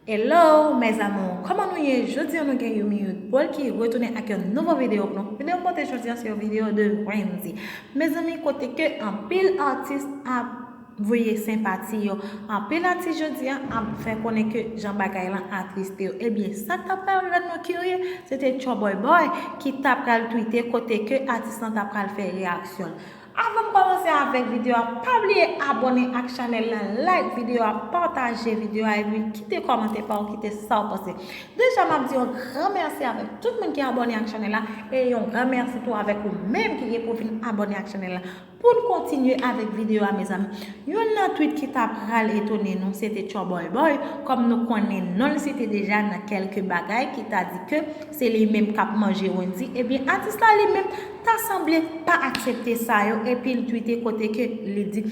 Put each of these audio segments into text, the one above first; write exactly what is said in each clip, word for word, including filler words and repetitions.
Hello mes amours, kòman nou ye? Jodi a nou gen Yumi Youth Paul ki retounen ak yon nouvo videyo pou nou. Videyo m pote jodi a se yon videyo de Wendy. Mezanmi, kote ke anpil atis ap voye senpati yo. Anpil atis jodi a ap fè konnen ke jan bagay lan atriste yo. Ebyen, sa k t ap pral rann nou kirye, se te Tchòbòy Bòy ki t ap pral twite kote ke atis lan t ap pral fè reyaksyon l. Avan m kòmanse avèk videyo a, pa bliye abòne ak chanèl la, like videyo a, pataje videyo a epi kite kòmantè pa w, kite sa w panse. Deja m ap di yon gran mèsi avèk tout moun ki abòne ak chanèl la e yon gran mèsi tou avèk ou menm ki gen pou vin abòne ak chanèl la. Pou n kontinye avèk videyo a mezanmi, youn nan twit ki ta pral etone nou se te Tchòbòy Bòy, kòm nou konnen non l site deja nan kèlke bagay ki ta di ke se li menm k ap manje Wendy, ebyen atis la li menm ta sanble pa aksepte sa yo epi l twite kote ke li di,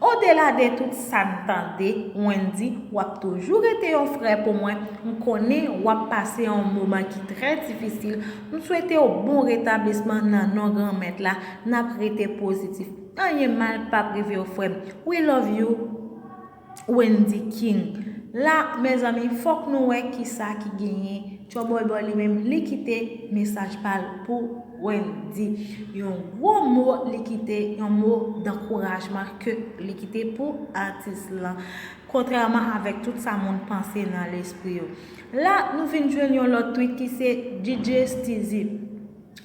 odela de tout sa n tande, Wendy, w ap toujou rete yon frè pou mwen. M konnen w ap pase yon moman ki trè difisil. M swete w bon retablisman nan non Granmèt la. N ap rete pozitif. Anyen mal p ap rive w, frè m. We love you, Wendy King. La, mezanmi, fòk nou wè kisa ki genyen. Tchòbòy Bòy li menm, li kite mesaj pa l pou Wendy. Yon gwo mo li kite, yon mo dankourajman ke li kite pou atis lan. Kontrèman avèk tout sa moun panse nan lespri yo. La, nou vin jwenn yon lòt twit ki se D J Steezy.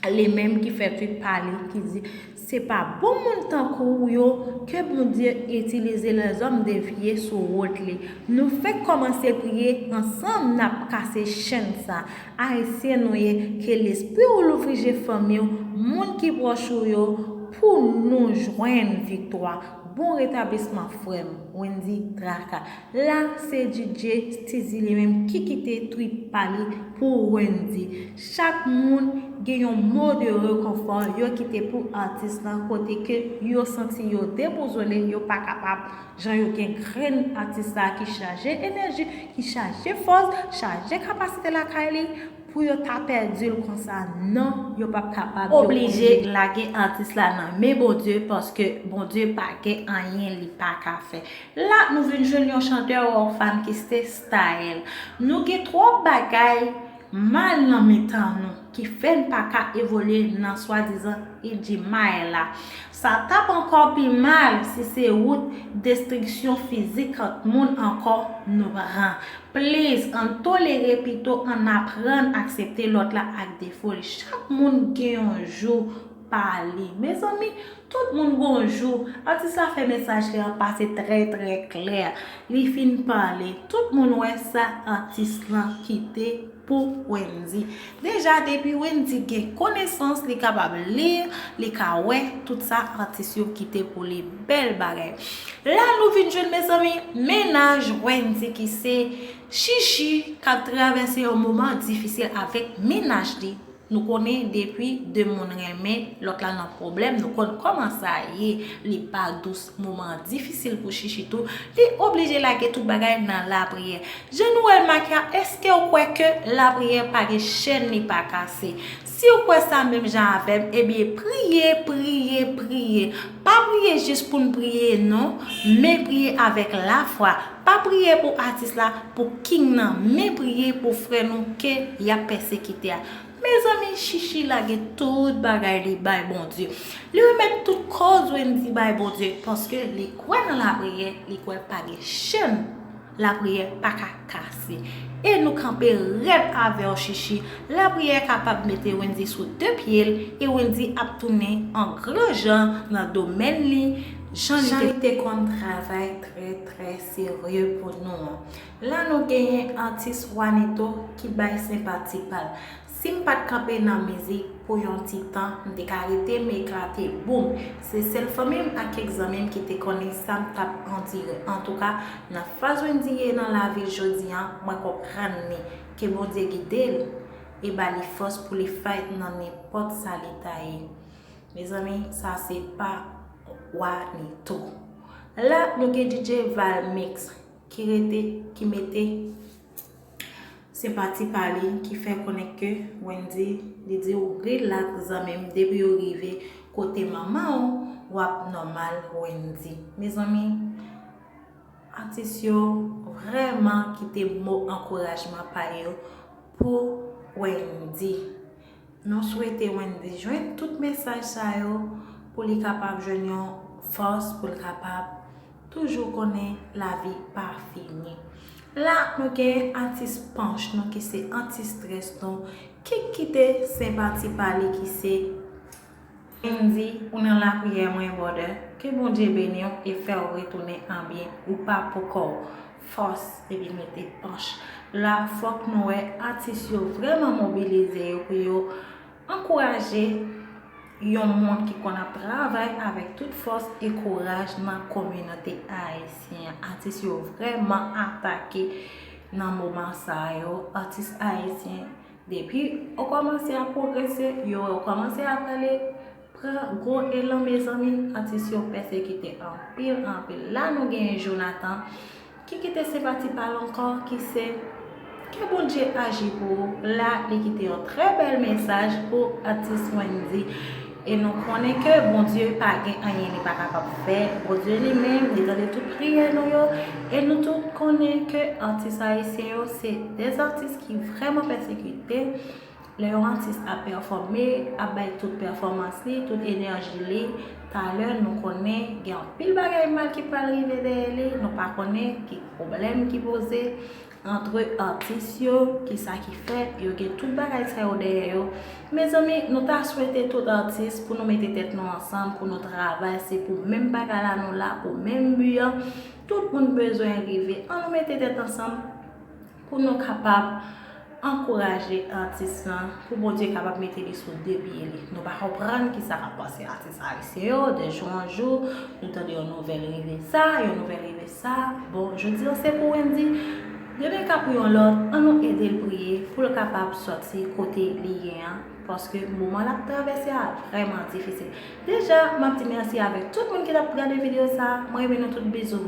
Li menm ki fè twit pa li ki di, se pa bon moun tankou w yo ke Bondye itilize lèzòm devye sou wout li. Nou fèk kòmanse priye ansanm, n ap kase chenn sa. Ayisyen nou ye, ke lespri w louvri je fanmi w, moun ki pwòch ou yo, pou nou jwenn viktwa. Bon retablisman frè m, Wendy Traka. La, se D J Steezy li menm ki kite twit pa li pou Wendy. Chak moun gen yon mo de rekonfò yo kite pou atis lan kote ke yo santi yo debouzone, yo pa kapab, jan yo gen grenn atis la ki chaje enèji, ki chaje fòs, chaje kapasite lakay li, pou yo ta pèdi l konsa, non, yo p ap kapab, yo oblije lage atis la nan men Bondye, paske Bondye pa gen anyen li pa ka fè. La, nou vin jwenn yon chantè wòfan ki se Style. Nou gen twòp bagay mal nan mitan nou ki fè n pa ka evolye nan swadizan idimay la. Sa t ap ankò pi mal si se wout destriksyon fizik ant moun ankò nou pran. Please, ann tolere pito ann aprann aksepte lòt la ak defo l. Chak moun gen yon jou pa li. Mezanmi, tout moun gen yon jou. Atis la fè mesaj li an pase trè, trè klè. Li fin pale. Tout moun wè sa atis lan kite pou Wendy. Deja, depi Wendy gen konesans, li kapab li, li ka wè tout sa atis yo kite pou li. Bèl bagay. La, nou vin jwenn, mezanmi, mennaj Wendy ki se Chichi k ap travèse yon moman difisil avèk mennaj li. Nou konnen depi de moun renmen, lòt la nan pwoblèm, nou konn kòman sa ye. Li pa dous, moman an difisil pou Chichi tou. Li oblije lage tout bagay nan lapriyè. Jan nou wè l make a, èske w kwè ke lapriyè pa gen chèn li pa kase? Si w kwè sa menm jan avè m, ebyen priye, priye, priye. Pa priye jis pou n priye non, men priye avèk lafwa. Pa priye pou atis la, pou king nan, men priye pou frè nou ke y ap pèsekite a. Mezanmi, Chichi lage tout bagay li bay Bondye. Li remèt tout kòz Wendy bay Bondye, paske li kwè nan lapriyè, li kwè pa gen chèn lapriyè pa ka kase. E nou kanpe rèd avè w, Chichi. Lapriyè kapab mete Wendy sou de pye l, e Wendy ap tounen an gran jan nan domèn li, jan li te konn travay trè, trè serye pou nou an. La nou genyen atis Wanito ki bay senpati pa l. Si m pa t kanpe nan mizik pou yon ti tan, m te ka rete m eklate boum. Se sèl fanmi m ak kèk zanmi m ki te konnen sa m t ap andire. Antouka, nan faz Wendy ye nan lavi l jodi a, mwen konprann li. Ke Bondye gide l e ba li fòs pou li fight nan nenpòt sa li ta ye. Mezanmi, sa se pa Wanito. La, nou gen D J Valmix ki rete, ki mete senpati pa li, ki fè konnen ke Wendy, li di w rilaks zanmi m, depi w rive kote manman w, w ap nòmal Wendy. Mezanmi, atis yo vrèman kite mo ankourajman pa yo pou Wendy. Nou swete Wendy jwenn tout mesaj sa yo pou li kapab jwenn yon fòs, pou li kapab toujou konnen lavi pa fini. La, nou gen atis panch nou ki se anti-strès nou, ki kite senpati pa li ki se Wendy, ou nan lapriyè mwen, brother. Ke Bondye beni w e fè w retounen an byen. Ou pa pou kò w. Fòs epi mete panch. La, fòk nou wè atis yo vrèman mobilize yo pou yo ankouraje yon moun ki konn ap travay avèk tout fòs e kouraj nan kominote ayisyen an. Atis yo vrèman atake nan moman sa yo. Atis ayisyen, depi ou kòmanse ap pwogrese, yo wè ou kòmanse ap ale pran gwo elan, mezanmi, atis yo pèsekite anpil, anpil. La, nou genyen Jonathan, ki kite senpati pa l ankò, ki se ke Bondye aji pou ou. La, li kite yon trè bèl mesaj pou atis Wendy. E nou konnen ke Bondye pa gen anyen li pa kapab fè. Bondye li menm, li tande tout priyè nou yo. E nou tout konnen ke atis ayisyen yo se de atis ki vrèman pèsekite. Lè yon atis ap pèfòme, ap bay tout pèfòmans li, tout enèji li, talè nou konnen gen anpil bagay mal ki pral rive dèyè li, nou pa konnen ki pwoblèm ki poze antre atis yo, ki sa ki fèt, yo gen tout bagay sa yo dèyè yo. Mezanmi, nou ta swete tout atis pou nou mete tèt nou ansanm, pou nou travay, se pou menm bagay la nou la, pou menm bi an. Tout moun bezwen rive. An nou mete tèt ansanm pou nou kapab ankouraje atis lan, pou Bondye kapab mete li sou de pye li. Nou pa konprann ki sa k ap pase atis ayisyen yo, de jou an jou, nou tande yon nouvèl rive sa, yon nouvèl rive sa. Bon, jodi an se pou Wendy, demen ka pou yon lòt, an nou ede l priye pou l kapab sòti kote li ye an, paske moman l ap travèse a vrèman difisil. Deja, m ap di mèsi avèk tout moun ki t ap gade videyo sa, mwen renmen nou tout, bizou.